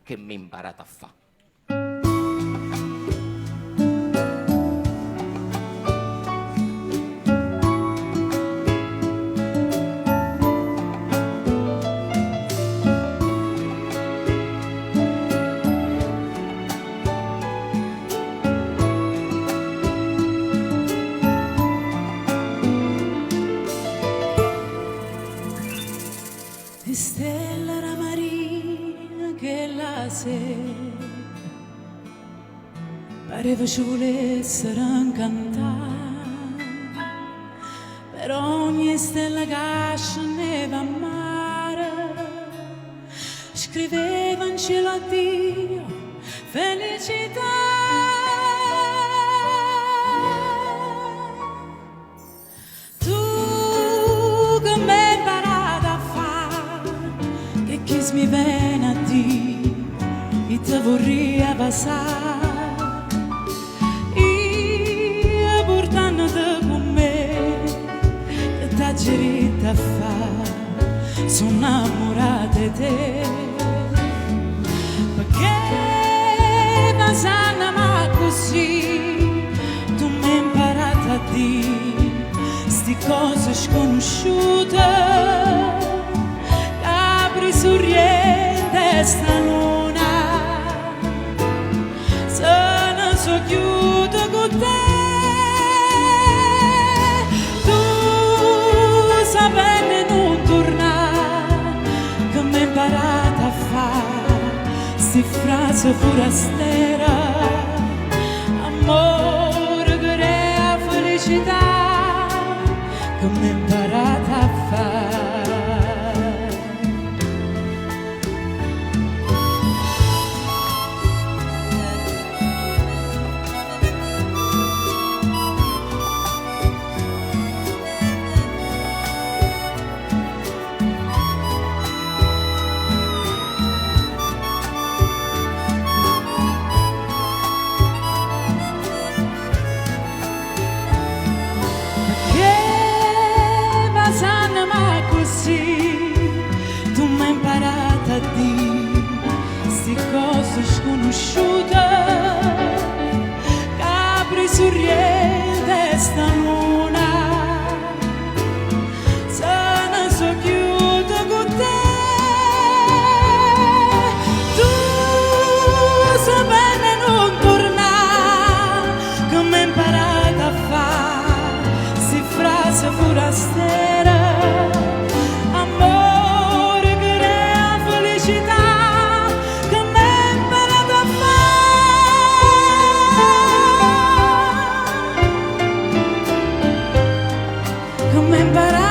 Che m'he 'mparato a fà. E stella d' 'a marina chella sera pareva ce vulessero 'ncantà Però ogne stella ca scenneva a mare scriveva 'ncielo a Dio felicità. Tu che m'hê 'mparato a fà che chi mi vene a dì io te vurria vasà Io purtannote cu me che t'aggio ditto a fà so' 'nnammurata 'e te Pecché vasannome accussì tu m'hê 'mparato a dì sti cose sconosciute Capri Surriento e 'sta luna se ne so' ghiute cu te Tu sapenne 'e nun turnà che m'hê 'mparato a fà sti frase furastera Ammore che d'è 'a felicità che m'hê 'mparato a fà. Pecché vasannome accussì tu m'hê 'mparato a dì sti cose sconosciute Capri Surriento e 'sta luna se ne so' ghiute cu te Tu sapenne 'e nun turnà che m'hê 'mparato a fà sti frase furastera Ammore che d'è 'a felicità che m'hê 'mparato a fà. Che m'hê 'mparato.